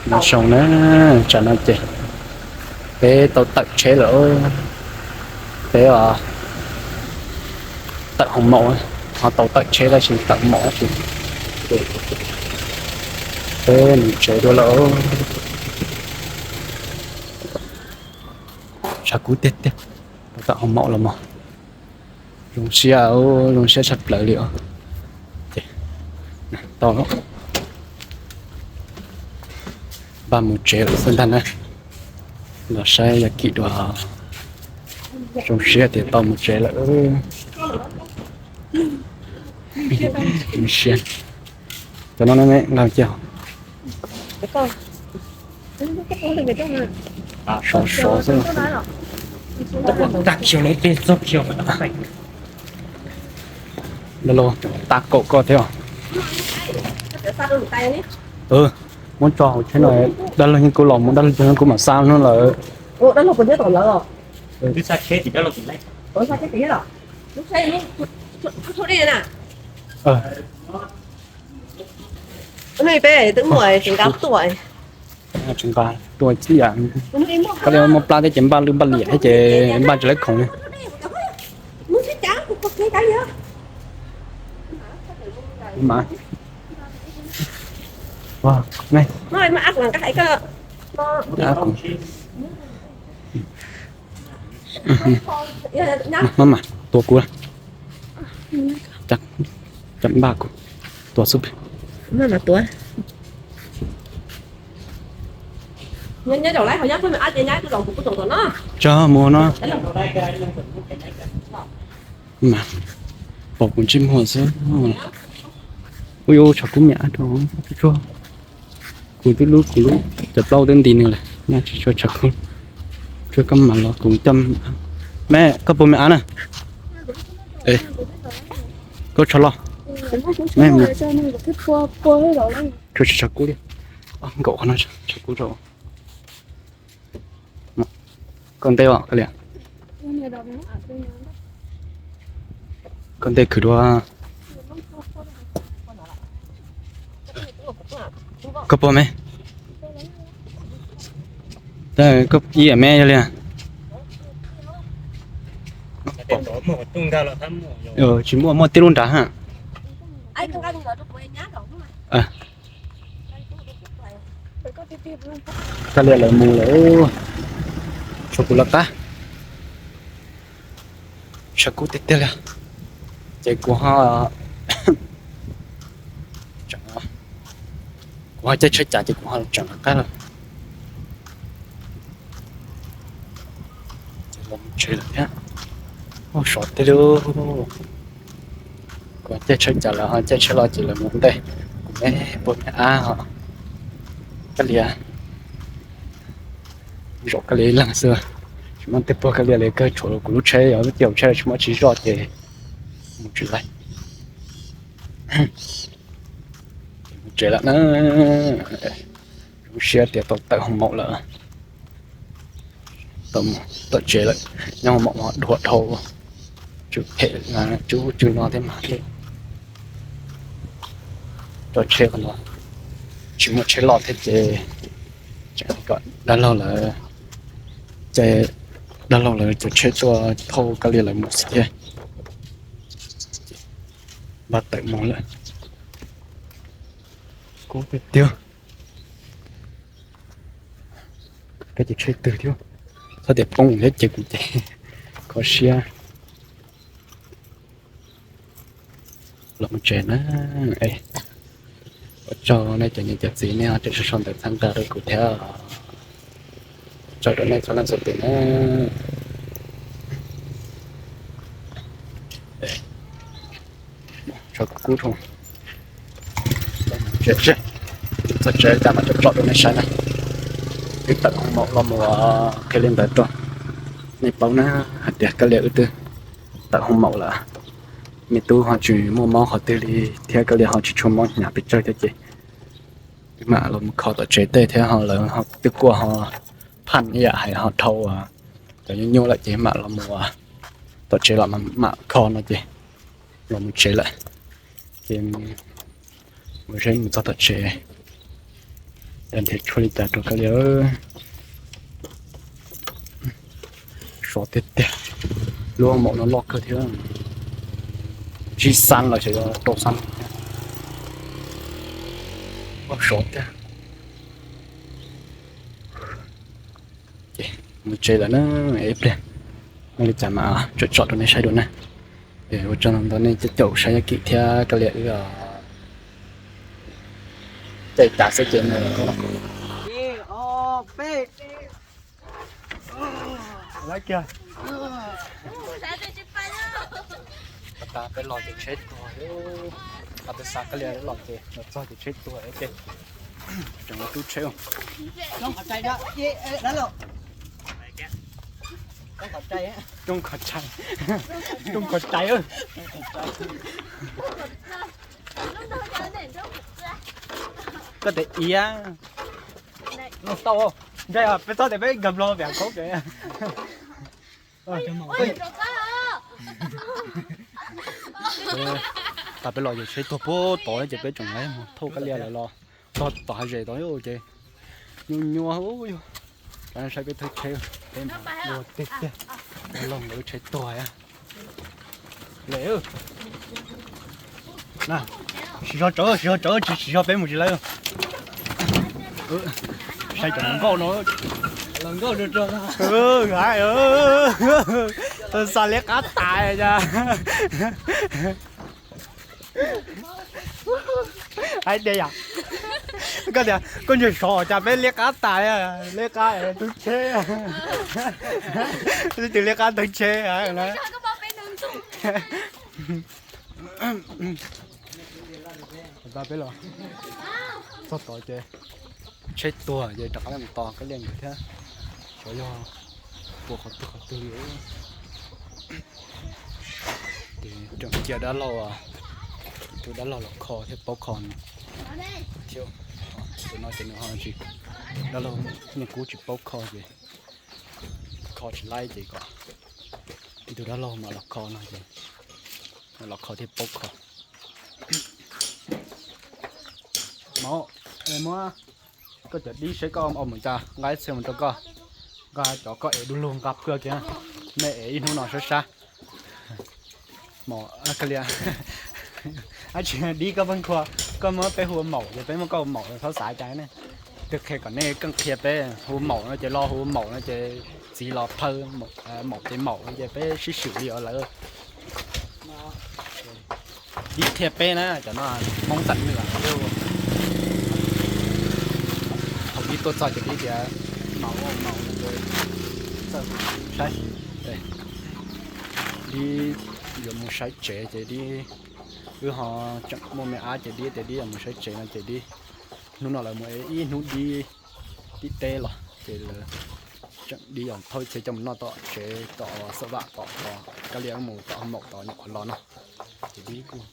Nyob zoo na, tsam no ces peb tau tawm tsheb lawm. Peb tawm hoo maum, ho tau tawm tsheb tab sis tawm maum tab sis. Peb mus tsev dua lawm. Tshav kub tiag tiag, tau tawm hoo maum los mas zoo siab, zoo siab tshaj plaws li os. Tau, npaj mus tsev lawm xwb ntag na. Los saib yog kim dua, zoo siab tias tau mus tsev lawm. Zoo siab. Cov no ne nqaij cia. Sov sov xwb. Dab laug, tab kaum koj thiab. Muab tso hauv tsheb no, dab laug yeej kuj los mus, dab laug yeej kuj mam xa hnub lawm. Tsis nqa tuaj tib yam, koj li muaj plab thiab ces npaj lwj npaj liam thiab ces npaj tsis laib khoom li. Maj mam tua kuv, cov npaj kuv tua xwb. Tso mus no. Mas pom kuv ntsej muag xwb. Ui, tshav kub miam rau tsuag. Kuv twb lub, kuv lub cov plaub twb nti nws lawm, nyaj tsis tshua tshav kub. Tsuag koj mam los kuv coj me, koj puas me ab na? Koj tshav los? Tshuav tsis tshav kub li. Nkaum qhov no tshav kub rau. Koj ntej os, koj liam. Koj ntej khwv dua. Koj puas me? Koj ib me yog li. Tsis muaj, muaj tib lub nrad ha. Kab Lias lawv mus lawm, tshuav kuv lawv qab. Tshav kub tiag tiag li. Ces kuv ho, kuv ho caij tsheb cas ces kuv ho tseem lawv qab lawm. Ces los mus tsev lawm thiab. Ua sov tiag li. Kuv caij tsheb cas lawv ho caij tsheb los ces lawv mus ntej. Kuv me puag me ab ho. Kab Lias, zaum Kab Lias ib leeg xwb. Tsis muaj tej puag Kab Lias li, kawg tshuav kuv lub tsheb, yog lub caij tsheb tsis muaj tsis zoj ces mus tsis laib. Mus tsev lawm na. Zoo siab tias tau tawm hoo maum lawm. Tau tsev lawm, nyob hoo maum dhuav dhau, tsw phem, tsw ub tsw no thiab mas thiaj tso tsheb qhov no. Tsis muaj tsheb loj thiab ces kom dab laug lawv, ces dab laug lawv cov tsheb tuaj thauj Kab Lias lawv mus xwb thiab. Npaj tawm mus lawm. Kub tiag tiag. Kab ces tsheb twg thiab, txhob tias poob thiab ces kuv ces kho siab. Los mus tsev na. Ua tsaug nej cov niam cov txiv nej ho tseem sau sau ntawv txhawb nqa rau kuv thiab. Tsaug rau nej txhua leej txhua tus na. Tso kuv kub rau. Txog tsev cas mas tso tso rau nej saib na. Wb tawm hoo maum los mus qhia li ntawd rau nej paub na, hais tias Kab Lias wb twb tawm hoo maum lawm. Me tub ho tsis muaj mob qhov twg li thiab Kab Lias ho tsis tshua mob hnyav pes tsawg thiab ces wb mam los mus kho tom tsev tej thiab ho lawv ho twb kuaj ho phaj ib yam hais ho dhau cov nyuj nyuj lawm ces mam los mus tom tsev los mam kho no ces los mus tsev lawm. Ces mus seb mus txog tom tsev Cas nrhiav tshuaj li cas rau koj li. Sov tiag tiag. Lub maum no loj kawg thiab. Tsib xab los xyov yog rau xab. Sov tiag. Ces mus tsev lawm na, ib pliag muaj li cas mas tsom tsom rau nej saib dua na. Ua tsaug ntau nej caum saib Yaj Kim thiab Kab Liam wb caij tas xwb ces mus. Peb los ces tsheb tuag, peb xa Kab Liam los ces los txog ces tsheb tuag ces tseem tub tsheb. Rooj qhov tshais, rooj qhov tshais. Koj tes iav no tau, ntshai peb txhob tias peb nkag nplo pem khaub. Tas peb los ces tsheb tuag puag tod ces peb tseem mus thauj Kab Liam lawv los txog tom hav zes tod ces nyuaj nyuaj yog. Saib peb thawj tsheb, peb mus dua tiag tiag, los nkawd tsheb tuag. Lawm, siv zog tsawv, siv zog tsawv, tsis siv zog peb mus tsis lawv. Saib cov nkauj no, nkauj, xa liab qab tas. Hais tias yom, koj tias koj ntshe sov cas peb liab qab tas, liab qab tub tsheb, twb liab qab tub tsheb na. Peb los txog tod ces tsheb tuag ces rov qab mus tos Kab Liam nkawd thiab, xyov yog puas qhov twg qhov twg li. Ces tseem cia dab laug, tus dab laug los kho thiab paub kho thiab. Tus no ces nws ho tsis, dab laug niaj kub tsis paub kho ces kho tsis laib ces kom ib tug dab laug mam los kho no ces los kho thiab paub kho. Muab, koj cov dib seb koj ua mus cas, nqa ib txhia mus rau koj, nqa cov koj ev du lug nqa phaj kiag, nej ev ib hnub no sab sab. Mom, Kab Liam, dab tsi dib koj pheej kho, koj muab peb hu ua maum ces peb muab koj hu ua maum, txhob xav cas ne. Twb qhia kom nej keej qhia peb, hu ua maum no ces lo hu ua maum no ces txiv los phaw, maum ces maum no ces peb sib swm li os lawm. Dib qhia peb na, cov no Hmoob txam nws. Thaum dib tuaj txog ces dib tias maum, maum no ces txawm saib. Dib yuav mus saib tsev ces dib, wb ho tseem muaj me ab ces dib tias dib yuav mus saib tsev no ces dib, hnub no lawv mus ev ib hnub dib tim teb los ces lawv tseem dib yuav thauj txhia coj mus noj tom tsev tom xav vam tom, Kab Liam mus tom maum tom nyuam qhuav los no. Ces dib kuj,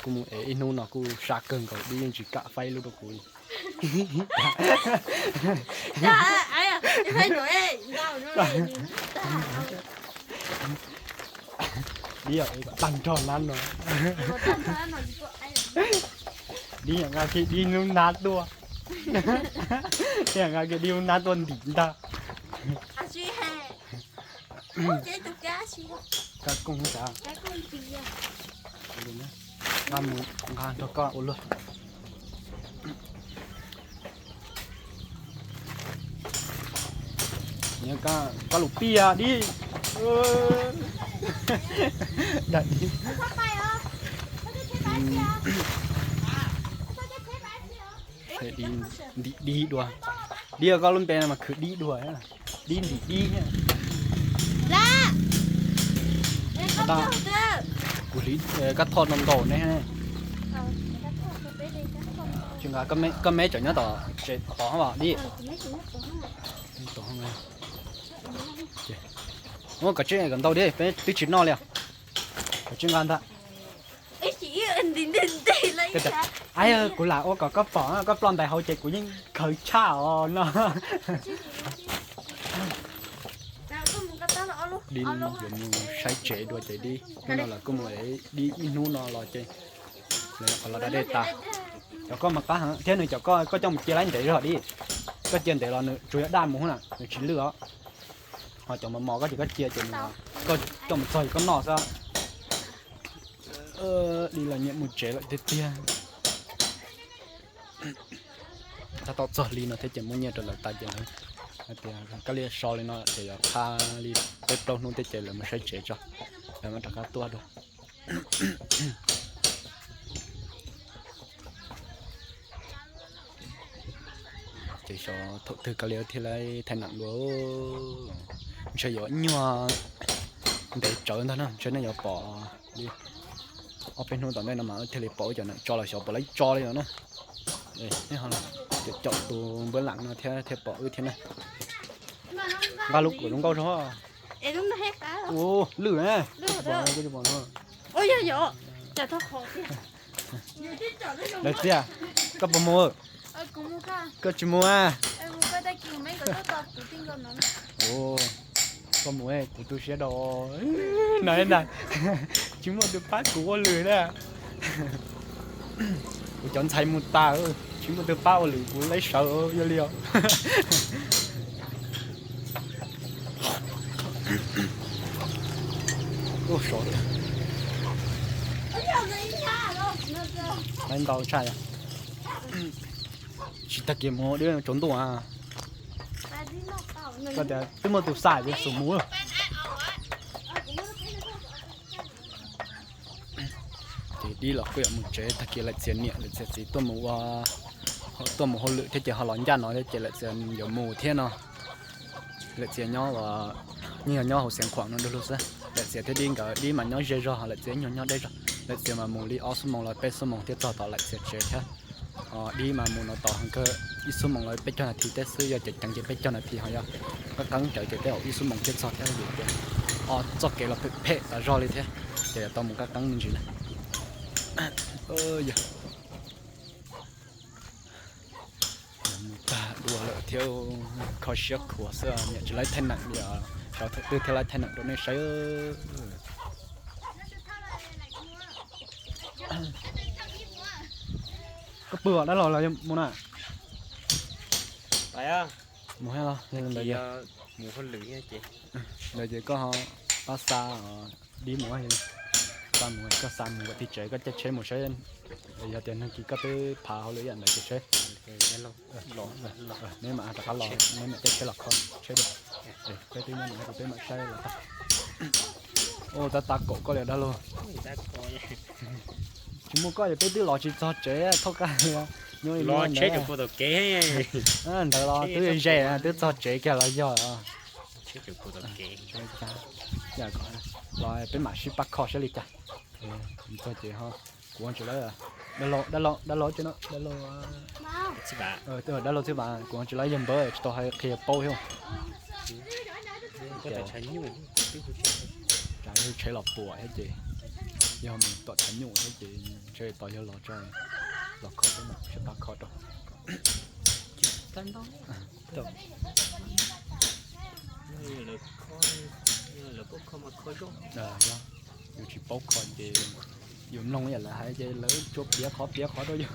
kuj mus ev ib hnub no kuj sab kawg nkaus, dib yeej tsis kam faib lub rau kuv. Dib yog ev kom tag nrho nab no. Dib yog nqa kiag dib lub nab tuaj. Dib yog nqa kiag dib lub nab tuaj ntim ntag. Kab kooj tas. Nqa mus nqa nrog koj ua luaj. Koj lus pij dib. Dib. Ntim dib dua. Dib koj lub npe no mas khwv dib dua. Dib ntim dib. Kuv hliv kab thoj no ntaus ne. Tsis nqa, koj meb tseem nyob tom tsev tod dib. Ua kom tseb kom ntau dib, peb twb tsis noj li os. Kom tseb nqa ntag. Kuv lam ua kom koj pom, koj ploj ntais hauv ces kuv yeej khaws tshaj os no. Dib yuav mus saib tsev dua ces dib, hnub no lawv kuj mus ev dib ib hnub no los ces lawv qhov los da dej tas. Cov koj mas qab heev thiab nws cov koj, koj coj mus cia laib ntev zog di. Koj cia ntev los nws tsuas yog daj mus na, nws tsis lwj os. Ho cov mos mos koj ces koj cia ces nws, koj coj mus txog ces koj noj xwb. Li los nyiam mus tsev lawm tiag tiag. Tab tom txog li no thiab ces muab nyiaj rau lawv tas ces lawv hais tias koj li so li no ces yuav qha li peb plaub hnub thiab ces lawv mus saib tsev tso, lawv mam rov qab tuaj dua. Ces xyov thaum twg koj li thiaj li thaij neem dua. Ntshe yuav nyuag ntev tsawv ntag na, ntshe nej yuav pom li ob peb hnub tom ntej no mas thiaj li pom wb cov neem tso los xyov pom lawv tso li no na. Caum tus npawb lam no thiab thiaj pom wb thiab na. Nqa lub kuam zoo nkauj zog. Ua lwj na. Lawv tiag, koj puas mus? Koj tsis mus a? Koj mus, koj mus, kuv tu siab rau no ntag. Tsis muaj tus pab kuv ua lwm na. Kuv cov ntxhais mus tas, tsis muaj tus pab ua lwm kuv laib sawv yog li os. Laib ntau tshaj yom. Tsis tag kis mus dib tsaus ntuj a. Koj tias twb muaj tus xa ces xum mus. Ces dib los kuj yuav mus tsev, tag kis Laim Txias niam Laim Txias txiv tuaj mus ua, tuaj mus hauj lwm thiab ces ho los ncaj no thiab ces Laim Txias yuav mus thiab no. Laim Txias nyob, yeej yog nyob hauv Xeev Khuam no dua lug xwb. Laim Txias thiab dib nkawd, dib mas nyob ze zog, Laim Txias ib nyuag nyob deb zog. Laim Txias mas mus li ob xuab moos los peb xuab moos thiaj txog tom Laim Txias tsev thiab. Dib mas mus no tos heev kawg, ib xuab moos los peb caug nas this teb xwb, yog ceev ceev ces peb caug nas this, ho yog qeeb qeeb rawv ces tej zaum ib xuab moos thiaj txog thiab vim tias txoj kev los phem phem tas zog li thiab, ces yuav tau mus qeeb qeeb me ntsis na. Mus tag dua lawm thiab, kho siab khuav xwb, niam tsis laib thaij neem li os, xyov thaum twg thiaj laib thaij neem rau nej saib. Koj pw os dab laug los mus na? Mus thiab los? Ntawd ces koj ho pab xa dib mus, xa mus, koj xa mus kom txog tsev koj caij tsheb mus saib, yog tias nag kis koj twb phav hauj lwm ib yam ntawd ces seb. Neb mam rov qab los, neb mam caij tsheb los kho tsheb dua. Peb twb nyob ntawm no ces peb mam saib los tag. Ua tab tab kaum koj li dab laug. Tsis muaj koj ces peb twb los tsis txog tsev thauj qab li. Nyob li no ntawd los twb ze, twb txog tsev kiag los yog. Los peb mam sib pab kho saib li cas. Txog ces ho kuv tsis laib, dab laug, dab laug tsis no, dab laug, dab laug txhib vam, kuv tsis laib yawg npawb tsis tau hais qhia paub thiab. Tsam yog tshav los puas thiab ces, yog mus tom tshav nyuj thiab ces ntshe tos yog los tso, los kho peb mam sib pab kho rau. Yus tsis paub kho ces yus mloog yam lawv hais ces lawv tsuas piav qhov piav qhov rau yus.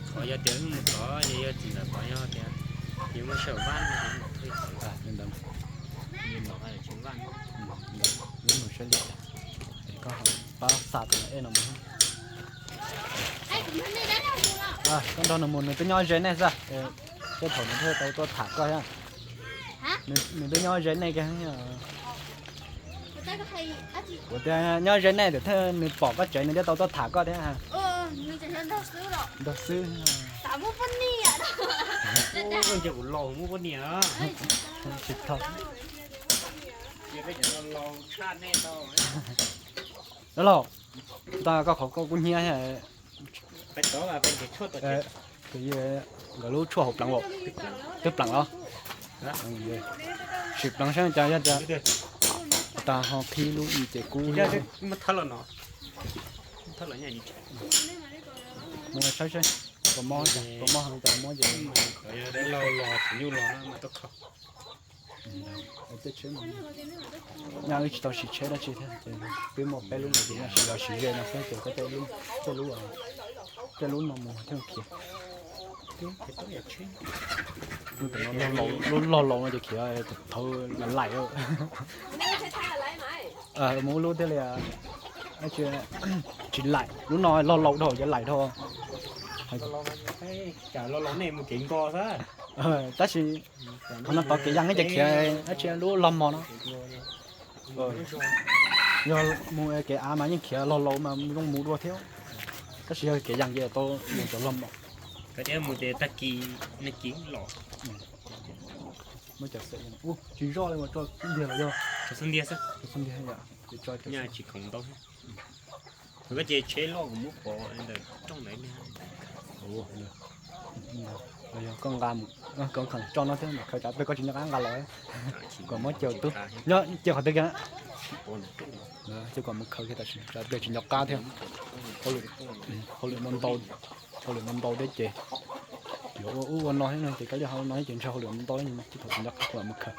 Qhov yog tias wb mus tod, yog tsis ntawm qhov yog tias yus mus saum vaj no, ntawd, ntawd, ntawd, mus saib li cas. Koj pab xa tus ej no mus. Koj nrog nws mus, nws twb nyob ze nej xwb. Tej thaum nws thiaj tau tuaj tham koj thiab. Nws twb nyob ze nej kiag. Kuv tias nyob ze nej tias thiaj nws pom koj tsev nws thiaj tau tuaj tham koj thiab. Nrog xwb. Tsis tau. Dab laug, tau koj qhov koj kub hnyiab. Nkawd lub tshuaj hauv pleev, twb pleev los? Sim pleev saib cas yog tias tas ho qhib lub i ces kub. Mus saib seb puas mob, puas mob heev cas mob ces. Nyaj wb tsis tau siv tsheb dab tsi thiab, peb muaj peb lub no ces nyaj siv los siv ze no xwb ces koj tej lub, tej lub no mus thiaj khiav. Lub log laus no ces khiav thaum laim laim. Mus ub lub thiaj li tsis laim, lub no log laus dhau, cov laim dhau. Tab sis qhov no tod kev yas ces khiav dab tsi lub log mos no. Yog mus kev av mas yeej khiav log laus mas zoo mus dua thiab, tab sis yog kev yas ces tau mus cov log mos. Tsis zoj li uas tso xub ntiag los yog, tsis khoom ntau. Koj ces tsheb loj kuv muab pov ntawm rooj ntawd. Yog koj nqa, koj khoom tso no thiab mam khaws tsam peg koj tsis nco qab nqa los. Kom muab caw tub nyob cia qhov twg kiag, ces kom mus khaws kiag tam sim tsam peg tsis nco qab thiab. Hauj lwm ntau ntau, hauj lwm ntau ntau thiab ces yuav ua ub ua no thiab no ces kab li hauv no thiab ces ntshe hauj lwm ntau thiab ces thaum tsis nco qab kuv mam mus khaws.